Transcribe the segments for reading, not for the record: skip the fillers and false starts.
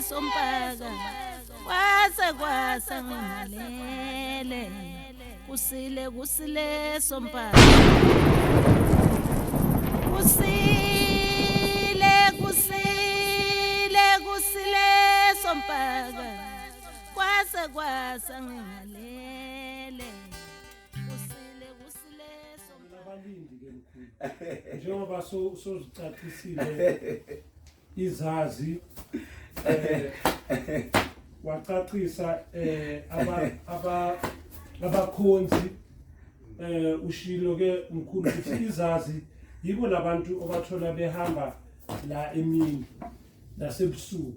sompaka, kwase kwasa ngingalele. Kusile kusile sompaka, kusile kusile kusile sompaka, kwase kwasa ngingalele. Kusile kusile sompaka. Abalindi ke mkhulu, njengoba sozicacisile izazi, wacacisa abakhonzi, ushilo ke mkhulu ukuthi izazi yibo labantu obathola behamba la emini nasebusuku,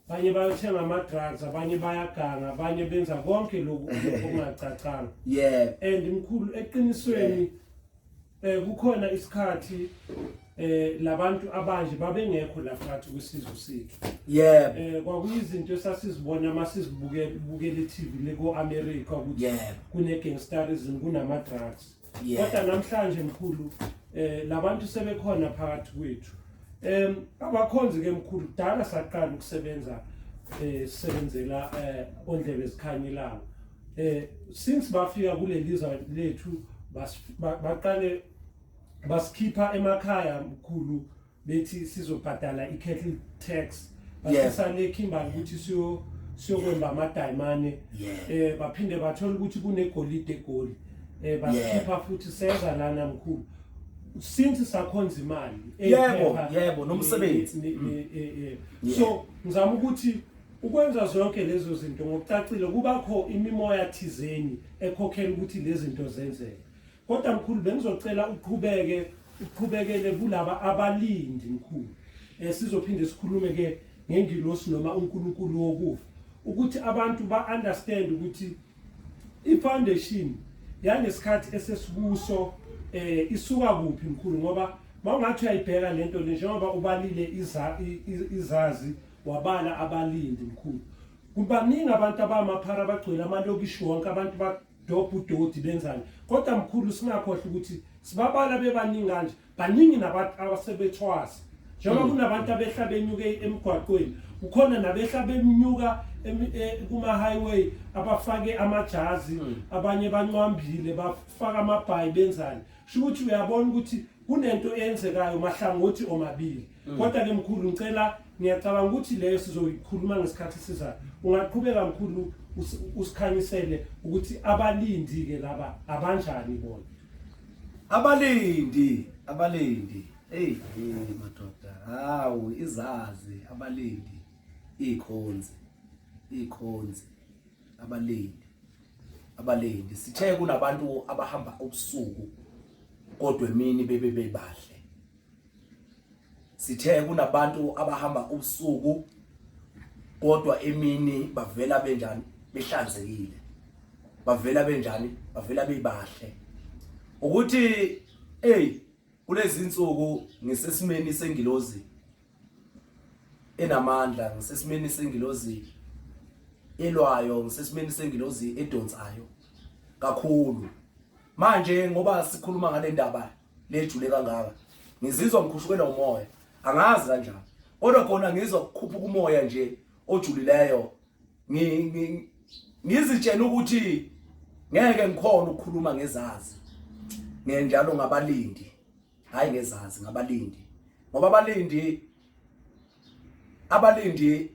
abanye bayothenga ama-drugs, abanye bayaganga, abanye benza konke lokhu okungacacanga. And mkhulu, eqinisweni kukhona isikhathi labantu abanje babengekho la phakathi kwesizwe sethu. Kwakuyizinto esasizibona masizibukela bukela i-TV le ko-America ukuthi kune gangsterism, kunama drugs. Kodwa namhlanje mkhulu, labantu sebekhona phakathi kwethu. Abakhonzi ke mkhulu, kudala saqala ukusebenza, sisebenzela ondlebe zikhanyilanga. Since bafika kulelizwe lethu, baqale basikhipha emakhaya mkhulu, bethi sizobhadala i-cattle tax, basisa le Kimberley ukuthi siyokwemba amadayimane. Baphinde bathola ukuthi kunegolide eGoli, basikhipha futhi seza lana mkhulu, since sakhonza imali eyiphepha. Yebo, nomsebenzi. So ngizama ukuthi ukwenza zonke lezo zinto ngokucacile, kubakho imimoya thizeni ekhokhela ukuthi lezi zinto zenzeke. Kodwa mkhulu, bengizocela uqhubeke, uqhubekele kulaba abalindi mkhulu. Sizophinde sikhulume ke ngengilosi noma uNkulunkulu wokufa, ukuthi abantu ba understand ukuthi i-foundation yalesikhathi esesikuso isuka kuphi mkhulu, ngoba mawungathi uyayibheka lento le, njengoba ubalile izazi, wabala abalindi mkhulu, kubaningi abantu abamaphara abagcwele amalokishi wonke, abantu badobha udoti, benzani. Kodwa mkhulu, singakhohlwa ukuthi sibabala bebaningi kanje, baningi nabantu abasebethwasa. Njengoba kunabantu abehla benyuke emgwaqweni, kukhona nabehla benyuka kuma-highway abafake amajazi, abanye bancwambile, bafaka amabhayi, benzani. Sho ukuthi uyabona ukuthi kunento eyenzekayo mahlangothi omabili. Kodwa-ke mkhulu, ngicela, ngiyacabanga ukuthi leyo sizoyikhuluma ngesikhathi sizayo. Ungaqhubeka mkhulu, usikhanyisele ukuthi abalindi-ke laba abanjani bona. Abalindi, abalindi, hey hey madoda, hawu, izazi, abalindi, ikhonzi, ikhonzi, abalindi, abalindi. Sithe kunabantu abahamba ubusuku kodwa emini bebe bebahle. Sithe kunabantu abahamba ubusuku kodwa emini bavela benjani? Behlanzekile. Bavela benjani? Bavela bebahle. Ukuthi hey, kulezi insuku ngisesimeni sengilozi enamandla, ngisesimeni sengilozi elwayo, ngisesimeni sengilozi edonsayo kakhulu. Manje ngoba sikhuluma ngale ndaba lejule kangaka, ngizizwa ngikhushukelwa umoya, angazi kanjani, kodwa khona ngizwa kukhuphuka umoya nje ojulileyo. Ngizitshela ukuthi ngeke ngikhona ukukhuluma ngezazi ngenjalo ngabalindi, hayi ngezazi, ngabalindi, ngoba abalindi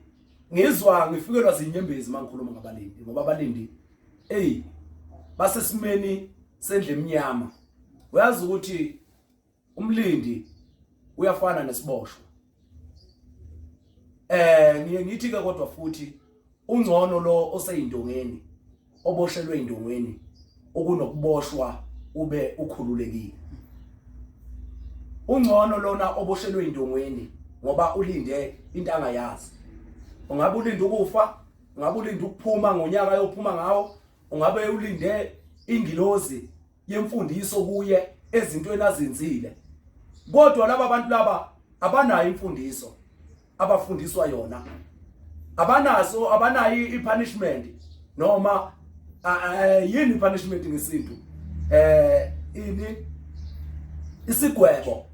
ngizwa ngifikelwa zinyembezi mangikhuluma ngabalindi, ngoba abalindi, ey, basesimeni sendle emnyama. Uyazi ukuthi umlindi uyafana nesiboshwa. Ngiye ngithi ke kodwa futhi ungcono lo oseyindongeni, oboshelwe indongweni, okunokuboshwa ube ukhululekile. Ungcono lona oboshelwe indongweni ngoba ulinde into angayazi. Ungabe ulinde ukufa, ungabe ulinde ukuphuma ngonyaka yophuma ngawo, ungabe ulinde ingilozi yemfundiso kuye ezintweni azenzile. Kodwa laba bantu laba abanayo imfundiso abafundiswa yona, abanaso, abanayo i-punishment noma yini i-punishment ngesintu, ini, isigwebo,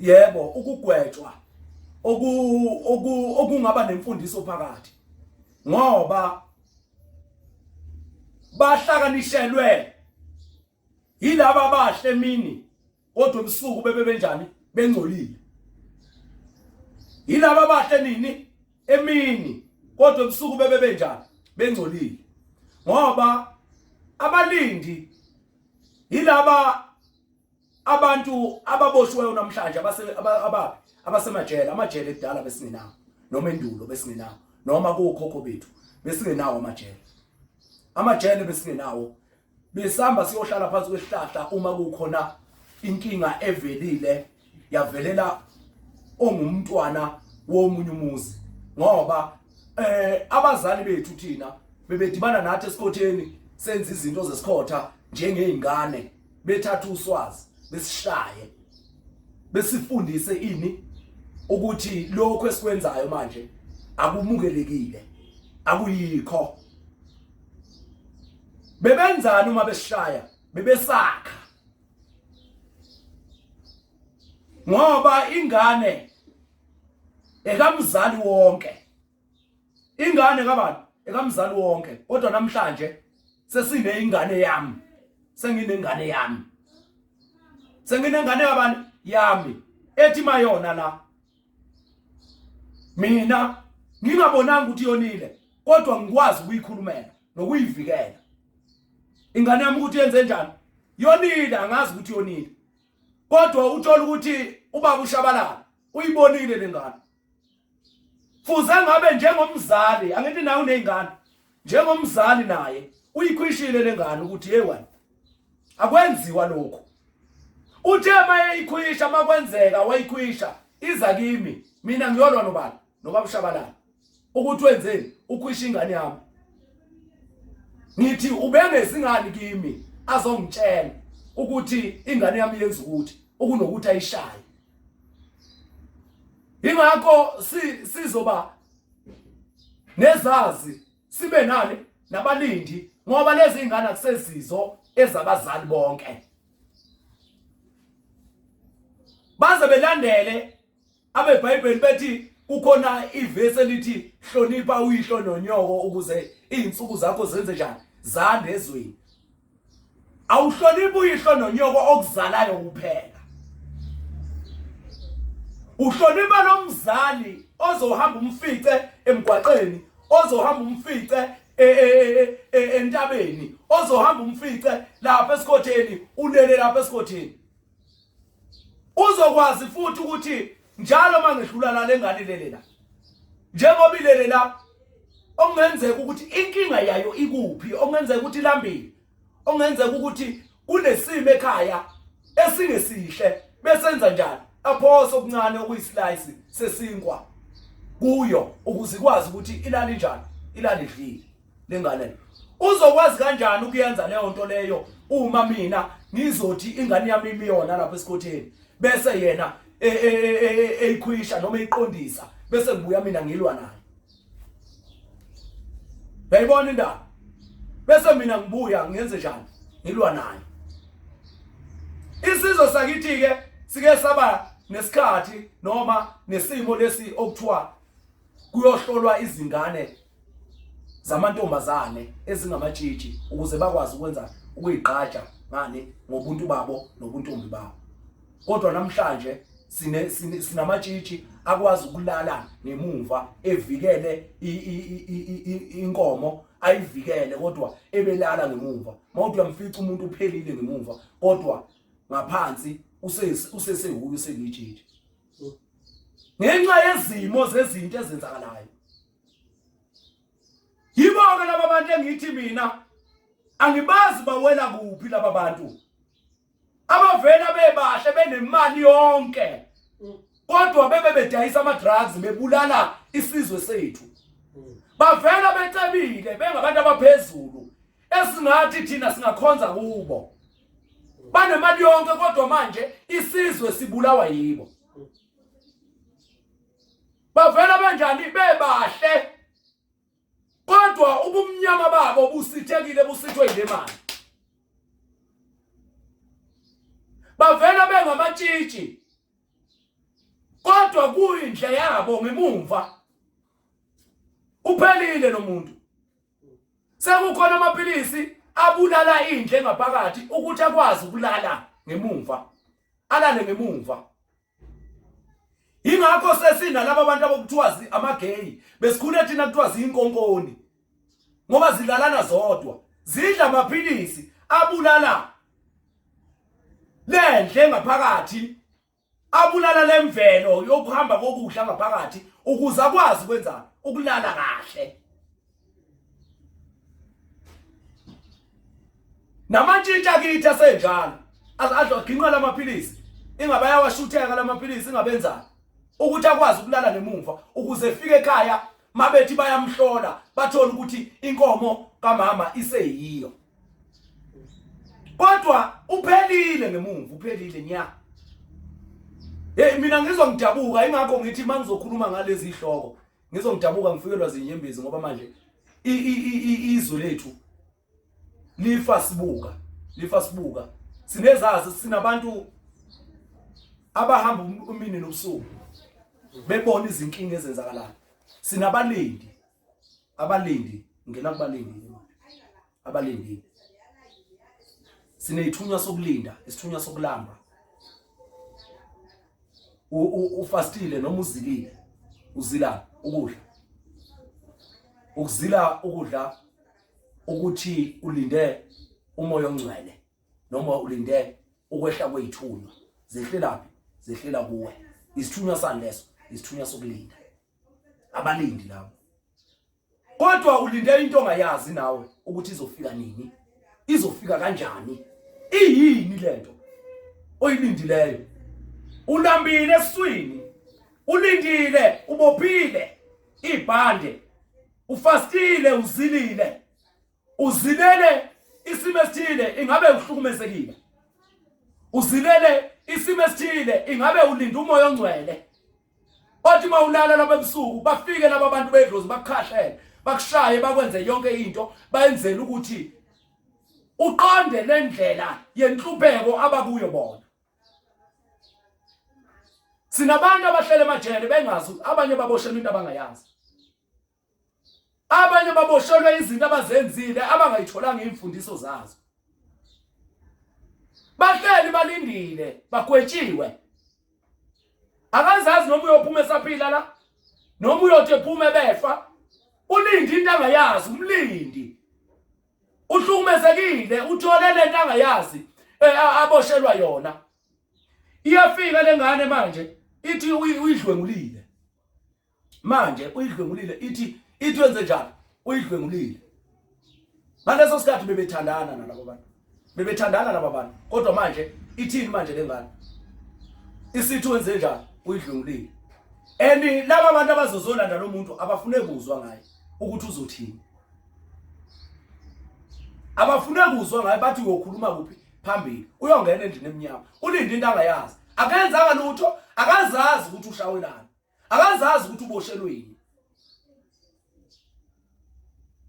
yebo, ukugwetshwa. Okungaba nemfundiso phakathi ngoba bahlakanishelwe yilaba abahle emini kodwa ebusuku bebe benjani bengcolile. Yilaba abahle nini emini kodwa ebusuku bebe benjani bengcolile, ngoba abalindi yilaba abantu ababoshiweyo namhlanje abase ababi abasemajele. Amajele kudala besingenawo, noma endulo besingenawo, noma kukhokho bethu besingenawo amajele. Amajele besingenawo, besihamba siyohlala phansi kwesihlahla uma kukhona inkinga evelile yavelela ongumntwana womunye umuzi, ngoba abazali bethu thina bebedibana nathi esikhotheni senza izinto zesikhotha njengezingane, bethatha uswazi besishaye besifundise ini ukuthi lokho esikwenzayo manje akumukelekile, akuyikho. Bebenzani uma besishaya? Bebesakha, ngoba ingane ekamzali wonke, ingane kabani? Ekamzali wonke. Kodwa namhlanje sesine ingane yami, senginengane yami, senginengane yabani? Yami, ethi mayona la mina ngingabonanga ukuthi yonile, kodwa ngikwazi ukuyikhulumela nokuyivikela ingane yami ukuthi yenze njani. Yonile, angazi ukuthi yonile, kodwa uthola ukuthi ubaba uShabalala uyibonile lengane. Fuze ngabe njengomzali, angithi nawe unezingane, njengomzali naye uyikhwishile lengane ukuthi hey wena, akwenziwa lokhu. Uthe mayeyikhwisha, makwenzeka wayikhwisha, iza kimi mina ngiyolwa nobani? Nobaba uShabalala, ukuthi wenzeni ukhwisha ingane yami. Ngithi ubengezingani kimi azongitshela ukuthi ingane yami yenza ukuthi okunokuthi ayishaye. Ingakho sizoba nezazi, sibe nani nabalindi, ngoba lezi ingane akusezizo ezabazali bonke. Baze belandele abeBhayibheli bethi kukhona ivesi elithi hlonipha uyihlo nonyoko ukuze izinsuku zakho zenze njani, zande ezweni. Awuhloniphi uyihlo nonyoko okuzalayo kuphela, uhlonipha lo mzali ozohamba umfice emgwaqeni, ozohamba umfice entabeni, ozohamba umfice lapha esikhotheni, ulele lapha esikhotheni. Uzokwazi futhi ukuthi njalo mangedlula la lengane ilele la, njengoba ilele la, okungenzeka ukuthi inkinga yayo ikuphi, okungenzeka ukuthi ilambile, okungenzeka ukuthi kunesimo ekhaya esingesihle, besenza njani, aphose okuncane okuyislice sesinkwa kuyo ukuze ikwazi ukuthi ilale njani, ilale idlile lengane. Uzokwazi kanjani ukuyenza leyo nto leyo uma mina ngizothi ingane yami imiyona lapha esikhotheni, bese yena eyikhwisha noma eyiqondisa, bese ngibuya mina ngilwa naye? Uyayibona indaba? Bese mina ngibuya ngenze njani? Ngilwa naye. Isizwe sakithi ke sike saba nesikhathi noma nesimo lesi okuthiwa kuyohlolwa izingane zamantombazane ezingamatshitshi ukuze bakwazi ukwenza ukuyigqaja ngani ngobuntu babo nobuntombi babo. Kodwa namhlanje sine sinamatshitshi akwazi ukulala ngemumva evikele inkomo, ayivikele, kodwa ebelala ngemumva. Mawuthi uyamfica umuntu uphelile ngemumva, kodwa ngaphansi usesehuyo, uselitshitshi, ngenxa yezimo zezinto ezenzakalayo. Yibo-ke laba bantu engithi mina angibazi bawela kuphi laba bantu abavela bebahle benemali yonke, kodwa bebe bedayisa ama-drugs, bebulala isizwe sethu. Bavela becebile, bengabantu abaphezulu esingathi thina singakhonza kubo, banemali yonke, kodwa manje isizwe sibulawa yibo. Bavela benjani? Bebahle, kodwa ubumnyama babo busithekile, busithwe yile mali. Bavela bengamatshitshi, kodwa Kodwa kuyindle yabo ngemumva. Uphelile lo muntu. Sekukhona amaphilisi abulala indle ngaphakathi ukuthi akwazi ukulala ngemumva. Alale ngemumva. Ingakho sesinalaba abantu abokuthiwa ama-gay besikhule thina kuthiwa ziyinkonkoni ngoba zilalana zodwa zidla amaphilisi abulala lendle ngaphakathi abulala lemvelo yokuhamba kokudla ngaphakathi ukuze akwazi ukwenza ukulala kahle Namantshintshi akithi asenjalo. Aginqa lamaphilisi. Ingabe ayawashutheka lamaphilisi ingabenzani? Ukuthi akwazi ukulala ngemumva ukuze efike ekhaya mabethi bayamhlola bathole ukuthi inkomo kamama iseyiyo. Kodwa uphelile ngemumva, uphelile nya. Hey mina ngizwa ngidabuka ingakho ngithi mangizokhuluma ngalezi ihloko ngizongidabuka ngifikelwa zinyembezi ngoba manje izwe lethu lifa sibuka lifa sibuka sinezazi sinabantu abahamba umini nobusuku bebona izinkinga ezenzakalayo sinabalindi abalindi ngena kubalindi abalindile sinethunywa sokulinda isithunywa sokulamba ufastile noma uzilile uzila ukudla ukuzila ukudla ukuthi ulinde umoya ongcwele noma ulinde ukwehla kwezithunywa zehlelaphi zehlela kuwe isithunywa sani leso isithunywa sokulinda abalindi labo kodwa ulinde into ongayazi nawe ukuthi izofika nini izofika kanjani iyini lento oyilindileyo ulambile esiswini ulindile ubophile ibhande ufastile uzilile uzilele isimo esithile ingabe uhlukumezekile uzilele isimo esithile ingabe ulinda umoya ongcwele othi uma ulala lapha ebusuku bafike laba bantu bedlozi bakukhahlele bakushaye bakwenze yonke into bayenzela ukuthi uqonde lendlela yenhlupheko abakuyo bona sinabantu abahlele emajele bengazi abanye baboshelwa into abangayazi abanye baboshelwe izinto abazenzile abangayitholanga imfundiso zazo bahleli balindile bagwetshiwe akazazi noma uyophuma esaphila la noma uyothi ephume befa ulinde into angayazi umlindi uhlukumezekile uthole lento angayazi eh, aboshelwa yona iyafika lengane manje ithi uyidlwengulile manje uyidlwengulile ithi ithi wenze njani uyidlwengulile ngaleso sikhathi bebethandana nalabo bantu bebethandana laba bantu kodwa manje ithini manje lengane isithi wenze njani uyidlwengulile and laba bantu abazozolanda lo muntu abafune kuzwa ngaye ukuthi uzothini abafune kuzwa ngaye bathi uyokhuluma kuphi phambili uyongena endlini emnyama ulinde into angayazi akenzanga lutho akazazi ukuthi ushawelani akazazi ukuthi uboshelweni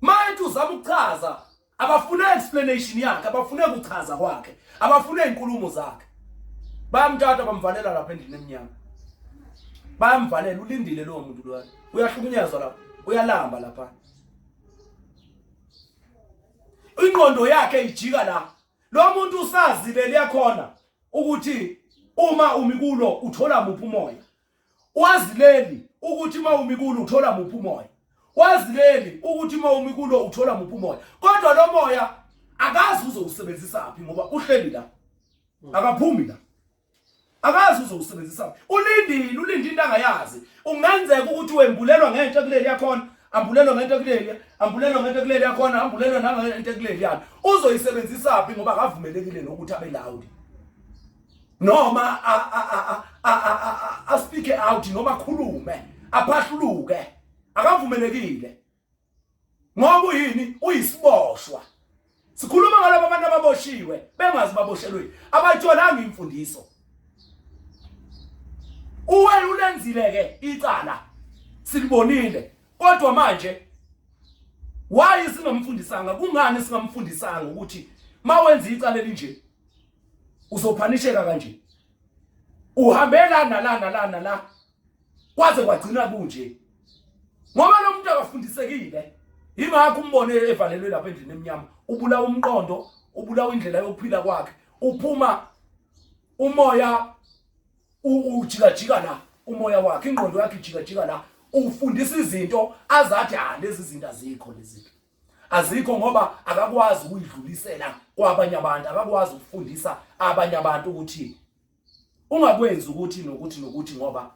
manje uzama ukuchaza abafune explanation yakhe abafune kuchaza kwakhe abafune inkulumo zakhe bayamthatha bamvalela lapha endlini emnyama bayamvalela ulindile lowo muntu loyo uyahlukunyezwa lapha uyalamba lapha ingqondo yakhe ijika la lo muntu usazile liyakhona ukuthi uma umi kulo uthola muphi umoya Wazi leli ukuthi uma umi kulo uthola muphi umoya. Wazi leli ukuthi uma umi kulo uthola muphi umoya. Kodwa lo moya akazi uzowusebenzisa phi ngoba uhleli la. Akaphumi la. Akazi uzowusebenzisa phi. Ulindile, ulinde into angayazi. Ungenzeka ukuthi wembulelwa ngento kuleli yakhona, ambulelwa ngento kuleli, ambulelwa ngento kuleli yakhona, ambulelwa nangento kuleli yana. Uzoyisebenzisa phi ngoba akavumelekile nokuthi abe loud. Noma a speak out noma akhulume aphahluluke akavumelekile ngoba uyini uyisiboshwa sikhuluma ngalabo abantu ababoshiwe bengazi baboshelweni abayitholanga imfundiso uwe ulenzile ke icala silibonile kodwa manje why singamfundisanga kungani singamfundisanga ukuthi mawenza icala elinje uzophanisheka kanje uhambe la nala nala nala Kwaze kwagcina kunje. Ngoba lo muntu akafundisekile. Ingakho umbone evalelwe lapha endlini emnyama. Ubulawa umqondo, ubulawa indlela yokuphila kwakhe. Uphuma umoya ujikajika la umoya wakhe ingqondo yakhe ijikajika la ufundisa izinto azathi ah lezi zinto azikho lezi azikho ngoba akakwazi ukuyidlulisela kwabanye abantu akakwazi ukufundisa abanye abantu ukuthi ungakwenzi ukuthi nokuthi nokuthi ngoba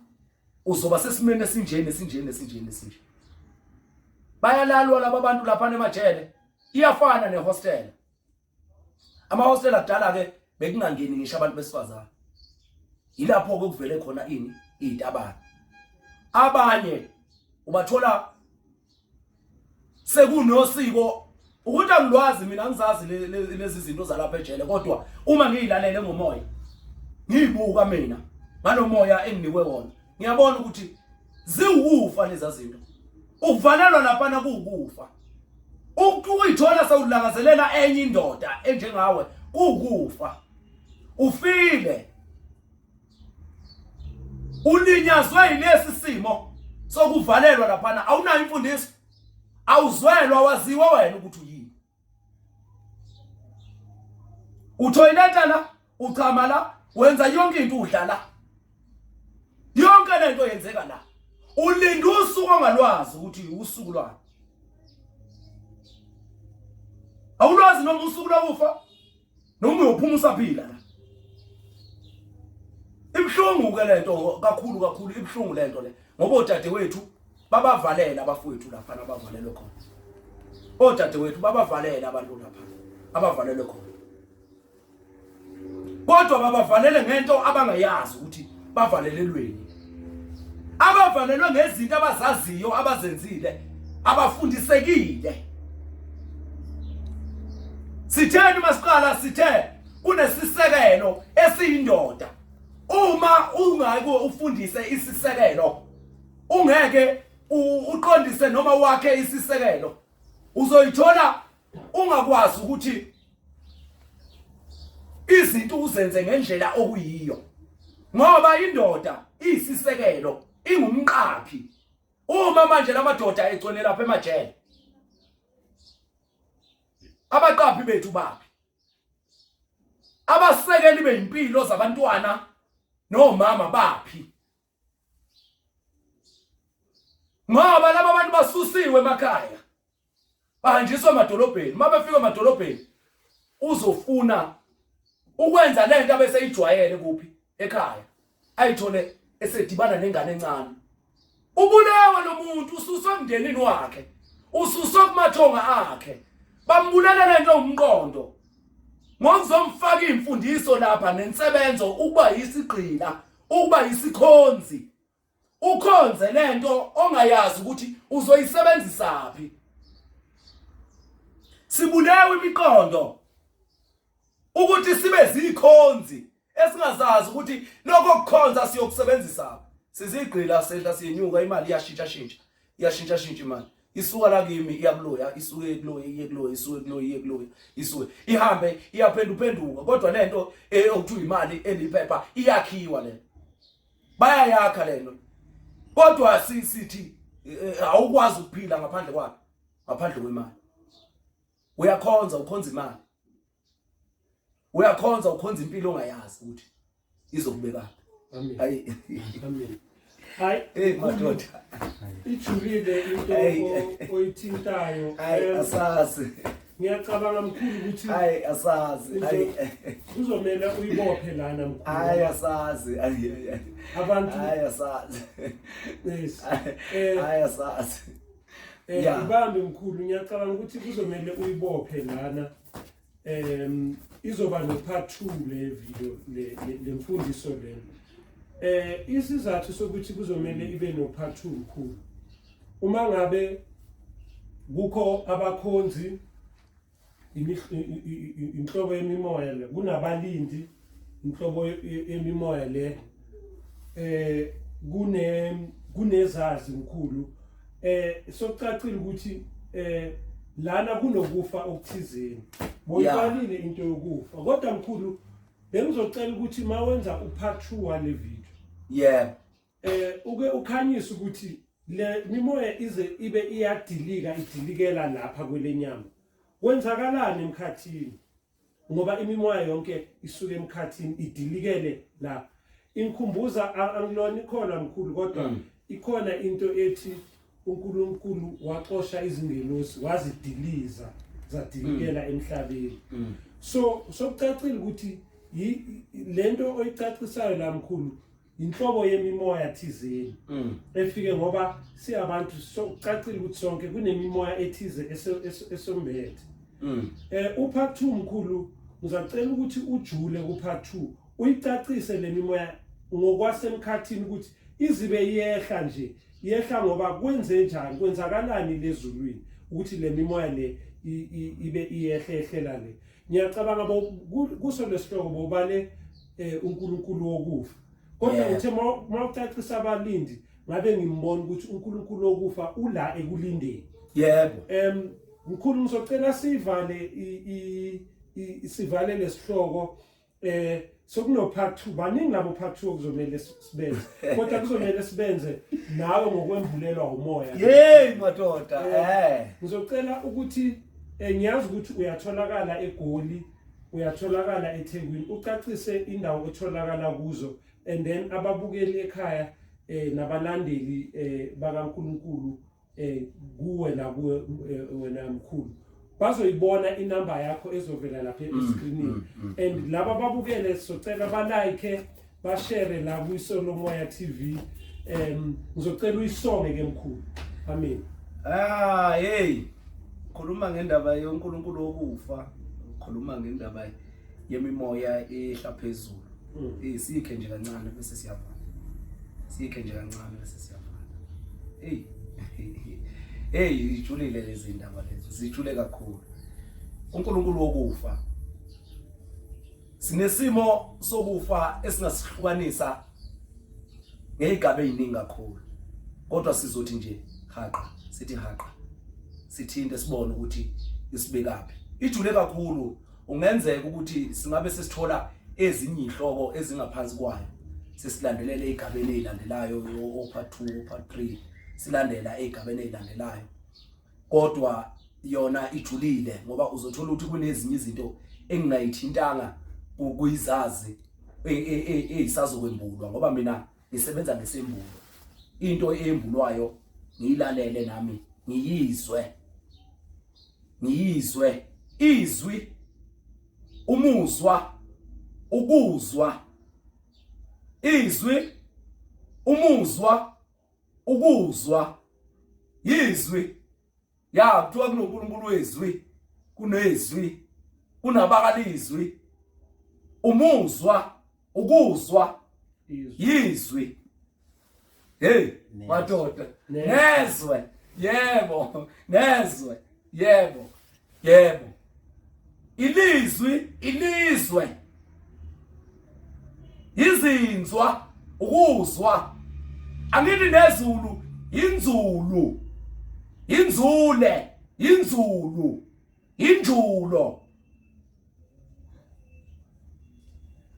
uzoba sesimeni esinje nesinje nesinje nesinje bayalalwa laba bantu lapha emajele iyafana nehostel amahostela kudala ke bekungangeni ngisho abantu besifazane yilapho ke kuvele khona ini izitabane abanye ubathola sekunosiko ukuthi angilwazi mina angizazi lezi zinto zalapha ejele kodwa uma ngiyilalele ngomoya ngiyibuka mina ngalomoya enginikwe wona ngiyabona ukuthi ziwukufa lezi zinto ukuvalelwa laphana kuwukufa ukuyithola sewulangazelela enye indoda enjengawe kuwukufa ufile ulinyazwe yilesi simo sokuvalelwa laphana awunayo imfundiso awuzwelwa waziwa wena ukuthi uyini uthoyileta la uchama la wenza yonke into udla la yonke lento yenzeka la ulinda usuku ongalwazi ukuthi usuku lwani awulwazi noma usuku lokufa noma uyophuma usaphila la ibuhlungu ke lento kakhulu kakhulu ibuhlungu lento le ngoba odadewethu babavalela abafowethu lapha abavalelwe khona odadewethu babavalela abantu lapha abavalelwe khona kodwa babavalele ngento abangayazi ukuthi bavalelelweni abavalelwe ngezinto abazaziyo abazenzile abafundisekile sitheni masiqala sithe kunesisekelo esiyindoda uma ungake ufundise isisekelo ungeke uqondise noma wakhe isisekelo uzoyithola ungakwazi ukuthi izinto uzenze ngendlela okuyiyo ngoba indoda iyisisekelo ingumqaphi uma manje lamadoda egcwele lapha emajele abaqaphi bethu baphi abasekeli bezimpilo zabantwana nomama baphi ngoba laba bantu basusiwe emakhaya bahanjiswa emadolobheni uma befika emadolobheni uzofuna ukwenza lento abeseyijwayele kuphi ekhaya ayithole esedibana nengane encane ubulewe lo muntu ususwe emndenini wakhe ususwe kumathonga akhe bambulela lento umqondo ngokuzomfaka imfundiso lapha nensebenzo ukuba yisigqila ukuba yisikhonzi ukhonze lento ongayazi ukuthi uzoyisebenzisaphi sibulewe imiqondo ukuthi sibe zikhonzi esingazazi ukuthi lokho kukhonza siyokusebenzisa sizigqila sehla siyenyuka imali iyashintsha shintsha iyashintsha shintsha imali isuka la kimi iyakuloya isuke kuloya iye kuloya isuke kuloya iye kuloya isuke ihambe iyaphenduphenduka kodwa lento eh, okuthiwa imali eliphepha iyakhiwa le bayayakha lento kodwa sithi eh, awukwazi ukuphila ngaphandle kwayo ngaphandle kwemali uyakhonza ukhonza imali uyakhonza ukhonza impilo ongayazi ukuthi izokubekaphi Amen. hayi Amen. Hayi, hey madoda ijulile into Hey. oyithintayo. hayi asazi Ngiyacabanga mkhulu ukuthi hayi asazi hayi kuzomela uyibophe lana mkhulu. hayi asazi hayi Abantu hayi asazi yes. Eh hayi asazi Yeah. ibambe mkhulu ngiyacabanga ukuthi kuzomele uyibophe lana. Izoba no part 2 le video le le mfundiso le. Isizathu sokuthi kuzomele ibe no part 2 mkhulu. Uma ngabe kukho abakhonzi inhlobo yemimoya le kunabalindi inhlobo yemimoya le kune kunezazi mkhulu sokucacile ukuthi lana kunokufa okuthizeni boyibalile into yokufa kodwa mkhulu bengizocela ukuthi mawenza upart 2 wale video yeah Uke ukhanyise ukuthi le mimoya ize ibe iyadilika idilikela lapha kwelenyama. Kwenzakalani emkhathini? Ngoba imimoya yonke isuke emkhathini idilikele la. Ingikhumbuza angilona ikholwa mkhulu kodwa ikhona into ethi uNkulunkulu waxosha izingelosi wazidiliza zadilikela emhlabeni. So sokucacile ukuthi lento oyicacisayo la mkhulu inhlobo yemimoya thizeni efike ngoba siyabantu sokucacile ukuthi sonke kunemimoya ethize esombethe. U-part 2 mkhulu, ngizacela ukuthi ujule ku-part 2 uyicacise le mimoya ngokwasemkhathini ukuthi izibe iyehla nje yehla ngoba kwenze njani, kwenzakalani lezulwini ukuthi le mimoya le ibe iyehle ehlela le. Ngiyacabanga kuso lesihloko bobale uNkulunkulu wokufa, kodwa uthe mawucacisa abalindi ngabe ngimbona ukuthi uNkulunkulu wokufa ula ekulindeni. Mkhulu, ngizocela sivale sivale lesihloko. Sokuno part 2, baningi labo part 2 okuzomele sibenze, kodwa kuzomele sibenze nawe ngokwembulelwa umoya. Yey madoda. Ngizocela ukuthi ngiyazi ukuthi uyatholakala eGoli, uyatholakala eThekwini, ucacise indawo otholakala kuzo and then ababukeli ekhaya nabalandeli bakaNkuluNkulu kuwe la kuwe wena mkhulu bazoyibona inamba yakho ezovela lapha e-screenini and laba babukele socela ba-like, ba-share la kwiSolomoya TV. Ngizocela uyisonge ke mkhulu. Amen. Ah, hey. Khuluma ngendaba yoNkulunkulu wokufa, khuluma ngendaba yemimoya ehla phezulu. Sikhe nje kancane bese siyavala. Sikhe nje kancane bese siyavala. Hey. Hey, ijulile lezi ndaba lezi, zijule kakhulu. uNkulunkulu wokufa. Sinesimo sokufa esingasihlukanisa ngezigaba eziningi kakhulu. Kodwa sizothi nje haqa, sithi haqa. Sithinte sibone ukuthi isibekaphi. Ijule kakhulu, ungenzeka ukuthi singabe sesithola ezinye izihloko ezingaphansi kwayo. Sesilandelele ezigabeni ezilandelayo, o part 2, o part 3, silandela ezigabeni ezilandelayo. Kodwa yona ijulile ngoba uzothola ukuthi kunezinye izinto engingayithintanga kuyizazi ezisazokwembulwa ngoba mina ngisebenza ngesembulo. Into eyembulwayo ngiyilalele nami ngiyizwe. Ngiyizwe izwi, umuzwa, ukuzwa. Izwi, umuzwa, ukuzwa. Izwi. Ya, kuthiwa kunoNkulunkulu wezwi, kunezwi, kunabakalizwi. Umuzwa, ukuzwa, yizwi. Hey, madoda, nezwe. Yebo, nezwe. Yebo. Yebo. Ilizwi, ilizwe. Izinzwa, ukuzwa. Angithi nezulu, inzulu. Inzule, inzulu, injulo.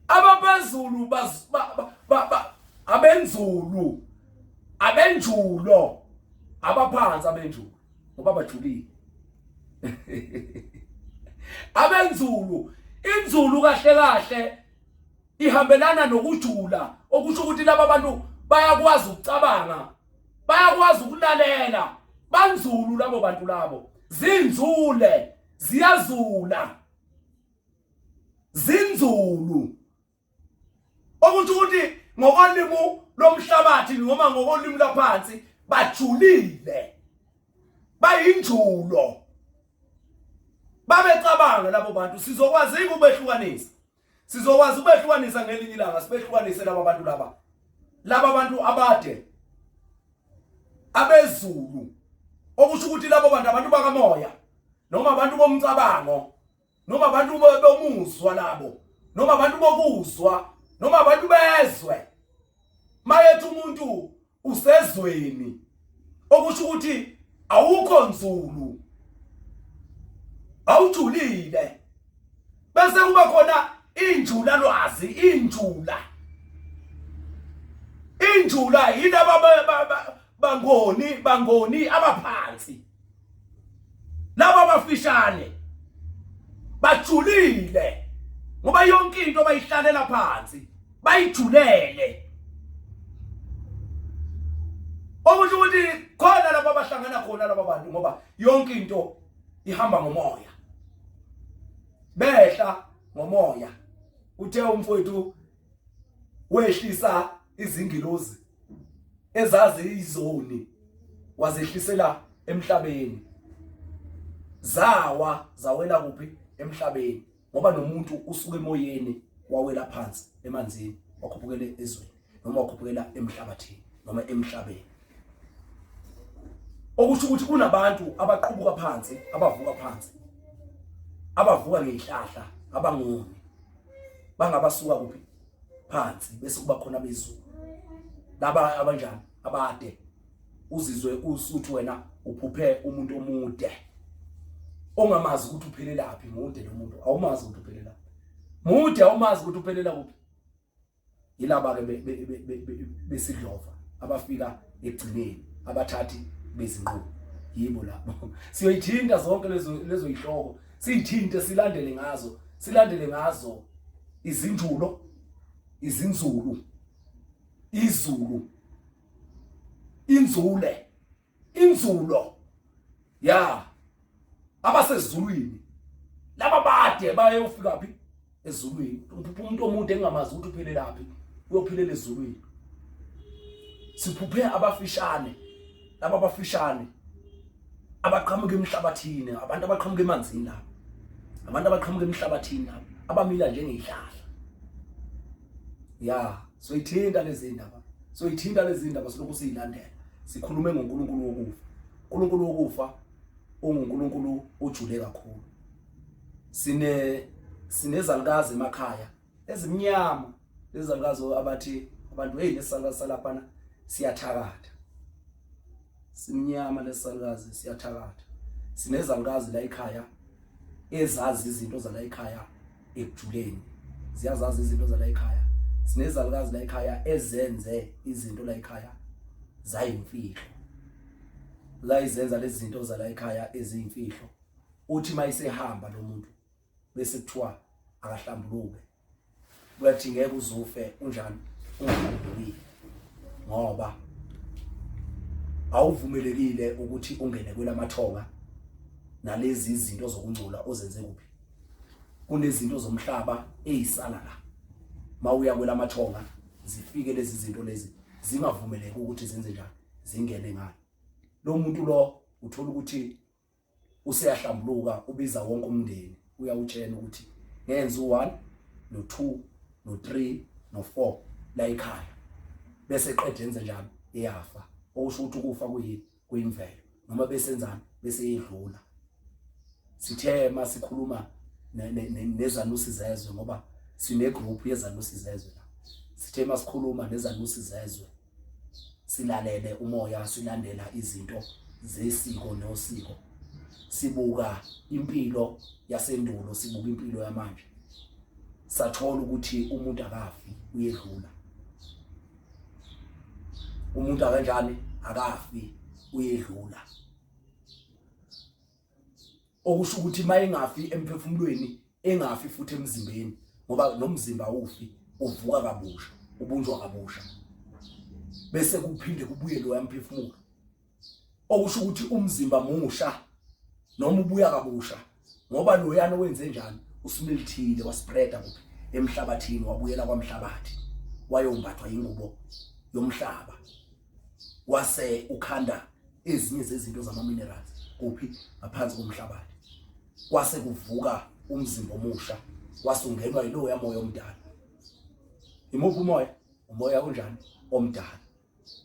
Abaphezulu abenzulu, abenjulo, abaphansi abenjulo ngoba bajulile. Abenzulu, inzulu kahle kahle ihambelana nokujula, okusho ukuthi laba bantu bayakwazi ukucabanga, bayakwazi ukulalela, banzulu labo bantu labo, zinzule, ziyazula, zinzulu. Okusho ukuthi ngokolimi lomhlabathi noma ngokolimi lwaphansi bajulile, bayinjulo, babecabanga labo bantu. Sizokwazi ukubehlukanisa, sizokwazi ukubehlukanisa ngelinye ilanga, sibehlukanise laba bantu laba, laba bantu abade abezulu, okusho ukuthi labo bantu abantu bakamoya noma abantu bomcabango noma abantu bomuzwa labo noma abantu bokuzwa noma abantu bezwe. Mayethi umuntu usezweni, okusho ukuthi awukho nzulu, awujulile. Bese kuba khona injula lwazi, injula. Injula yilaba bangoni bangoni abaphansi. Laba abafishane bajulile ngoba yonke into bayihlalela phansi bayijulele. Okusho ukuthi khona laba abahlangana khona laba bantu ngoba yonke into ihamba ngomoya. Behla ngomoya. Uthe umfowethu wehlisa izingilozi ezazi izoni wazehlisela emhlabeni zawa zawela kuphi emhlabeni ngoba nomuntu usuke emoyeni wawela phansi emanzini wakhuphukela ezweni noma wakhuphukela emhlabathini noma emhlabeni okusho ukuthi kunabantu abaqhubuka phansi abavuka phansi abavuka ngezihlahla abangoni bangabasuka kuphi phansi bese kuba khona bezulu laba abanjani abade uzizwe usuthi wena uphuphe umuntu omude ongamazi ukuthi uphelelaphi mude lo muntu awumazi ukuthi uphelelaphi mude awumazi ukuthi uphelela kuphi yilaba ke besidlova abafika ekugcineni abathathi bezinqumo yibo labo siyoyithinta zonke lezo lezo yihloko siyithinte silandele ngazo silandele ngazo izinjulo izinzulu izulu inzule inzulo ya abasezulwini laba bade bayofika phi ezulwini uphupha umuntu omude engamazi ukuthi uphelelaphi uyophelela ezulwini siphuphe abafishane laba abafishane abaqhamuka emhlabathini abantu abaqhamuka emanzini laba abantu abaqhamuka emhlabathini laba abamila njengezihlahla ya soyithinta lezi ndaba soyithinta lezi ndaba silokhu siyilandela sikhulume ngoNkulunkulu wokufa uNkulunkulu wokufa unguNkulunkulu ojule kakhulu sine sinezalukazi emakhaya ezimnyama lezalukazi abathi abantu hey lesalukazi salaphana siyathakatha simnyama lesalukazi siyathakatha sinezalukazi la ekhaya ezazi izinto zala ekhaya ekujuleni ziyazazi izinto zala ekhaya sinezalukazi la ekhaya ezenze izinto la ekhaya zayimfihlo layizenza lezi zinto zala ekhaya eziyimfihlo uthi mayisehamba lo muntu bese kuthiwa akahlambuluke kuyathi ngeke uzufe unjani ungahlambulukile ngoba awuvumelekile ukuthi ungene kwelamathonga nalezi izinto zokungcola ozenze kuphi kunezinto zomhlaba ezisala la mawuya kwelamathonga zifike lezi zinto lezi zingavumeleki ukuthi zenze njani zingene ngalo lo muntu lo uthola ukuthi useyahlambuluka ubiza wonke umndeni uyawutshela ukuthi ngenza u1 no2 no3 no4 la ekhaya bese qede enze njalo iyafa okusho ukuthi ukufa kuyini kuyimvelo noma besenzani bese yedlula sithe masikhuluma nezanusi zezwe ngoba sine group yezanusi zezwe la sithe masikhuluma nezanusi zezwe silalele umoya silandela izinto zesiko nosiko sibuka impilo yasendulo sibuka impilo yamanje sathola ukuthi umuntu akafi uyedlula umuntu akanjani akafi uyedlula okusho ukuthi uma engafi emphefumulweni engafi futhi emzimbeni ngoba nomzimba awufi uvuka kabusha ubunjwa kabusha bese kuphinde kubuye loya mphefumulo okusho ukuthi umzimba musha noma ubuya kabusha ngoba loyana owenze njani usumilithile waspreada kuphi emhlabathini wabuyela kwamhlabathi wayombathwa ingubo yomhlaba wase ukhanda ezinye zezinto zama minerals kuphi ngaphansi komhlabathi kwase kuvuka umzimba omusha wasungenwa yiloya moya omdala imuphi umoya umoya unjani omdala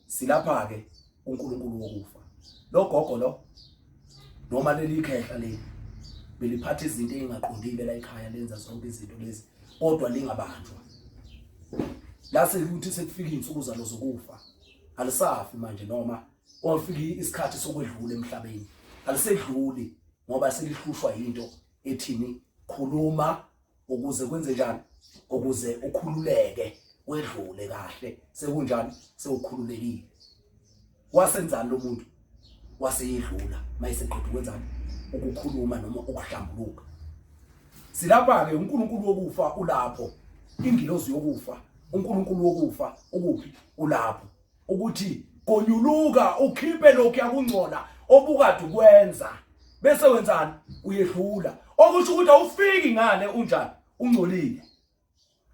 silapha ke uNkulunkulu wokufa lo gogo lo noma leli khehla leli beliphatha izinto ezingaqondile la ekhaya lenza zonke izinto lezi kodwa lingabanjwa lase ukuthi sekufika izinsuku zalo zokufa alisafi manje noma kwafika isikhathi sokwedlula emhlabeni alisedluli ngoba selihlushwa yinto ethini khuluma ukuze kwenze njani ukuze ukhululeke Wedlule kahle sekunjani sewukhululekile. Wasenzani lo muntu? Waseyedlula mayeseqeda ukwenzani? Ukukhuluma noma ukuhlambuluka. Silapha ke uNkulunkulu wokufa ulapho. Ingilozi yokufa, uNkulunkulu wokufa ukuphi? Ulapho. Ukuthi gonyuluka ukhiphe lokhu yakungcola obukade ukwenza. Bese wenzani? Uyedlula. Okusho ukuthi awufiki ngale unjani? Ungcolile.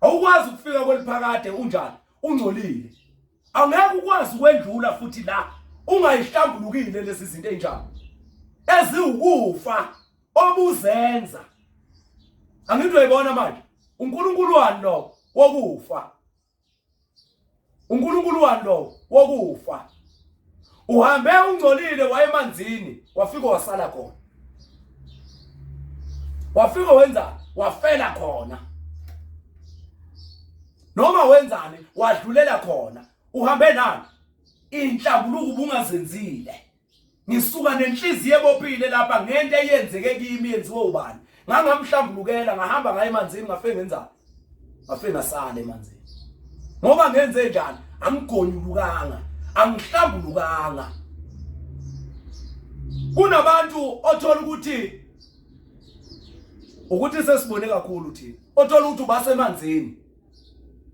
Awukwazi ukufika kweliphakade unjani? Ungcolile. Angeke ukwazi ukwendlula futhi la ungayihlambulukile lezi zinto ezinjalo. Eziwukufa obuzenza. Angithi uyayibona manje? uNkulunkulu wani lo wokufa? uNkulunkulu wani lo wokufa? Uhambe ungcolile wayemanzini wafika wasala khona. Wafika wenza wafela khona. Noma wenzani wadlulela khona. Uhambe nani? Inhlambuluko ubungazenzile. Ngisuka nenhliziyo ebophile lapha ngento eyenzeke kimi yenziwe ubani. Ngangamhlambulukela ngahamba ngaye emanzini ngafike ngenzani? Ngafike ngasala emanzini. Ngoba ngenze njani? Angigonyulukanga, angihlambulukanga. Kunabantu othola ukuthi sesibone kakhulu thina. Othola ukuthi ubasemanzini.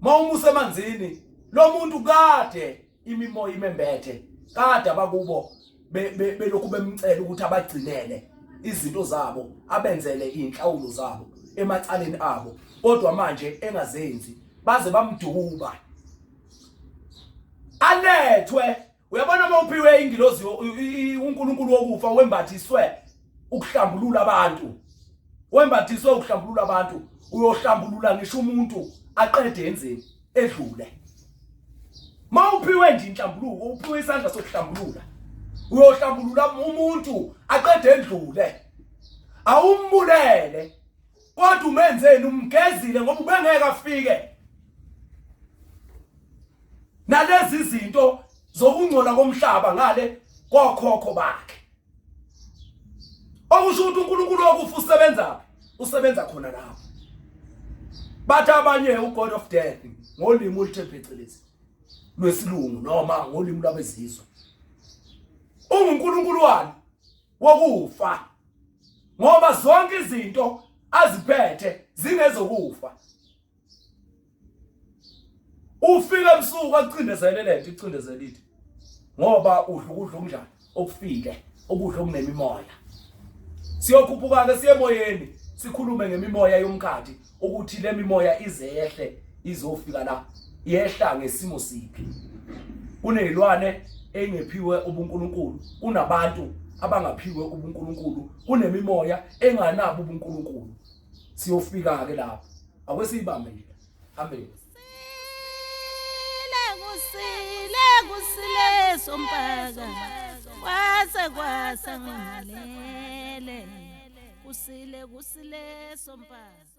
Mawumusa emanzini lo muntu kade imimoya imembethe kade abakubo belokhu bemcela ukuthi abagcinele izinto zabo abenzele izinhlawulo zabo emacaleni abo kodwa manje engazenzi baze bamduba alethwe. Uyabona uma uphiwe ingilozi uNkulunkulu wokufa wembathiswe ukuhlambulula abantu, wembathiswe ukuhlambulula abantu, uyohlambulula ngisho umuntu aqede enzeni edlule. Mawuphiwe nje inhlambuluko, uphiwe isandla sokuhlambulula, uyohlambulula umuntu aqede endlule. Awumbulele kodwa umenzeni? Umgezile ngoba ubengeke afike nalezi zinto zokungcola komhlaba ngale kokhokho bakhe. Okusho ukuthi uNkulunkulu wokufa usebenza usebenza khona lapho. Bathi abanye uGod of Death ngolimi oluthe phecelezi lwesilungu noma ngolimi lwabezizwe. UnguNkulunkulu wani wokufa, ngoba zonke izinto aziphethe zingezokufa. Ufika ebusuku akucindezele lento icindezele ithi ngoba udla ukudla okunjani okufike ukudla okunemimoya. Siyokhuphuka ke siye emoyeni sikhulume ngemimoya yomkhathi ukuthi le mimoya ize yehle izofika la yehla ngesimo siphi. Kunezilwane engephiwe ubuNkulunkulu, kunabantu abangaphiwe ubuNkulunkulu, kunemimoya enganabo ubuNkulunkulu. Siyofika ke lapho. Ake siyibambe nje. Hambe. Kusile kusile sompaka kwase kwasa ngimalele kusile kusile sompaka.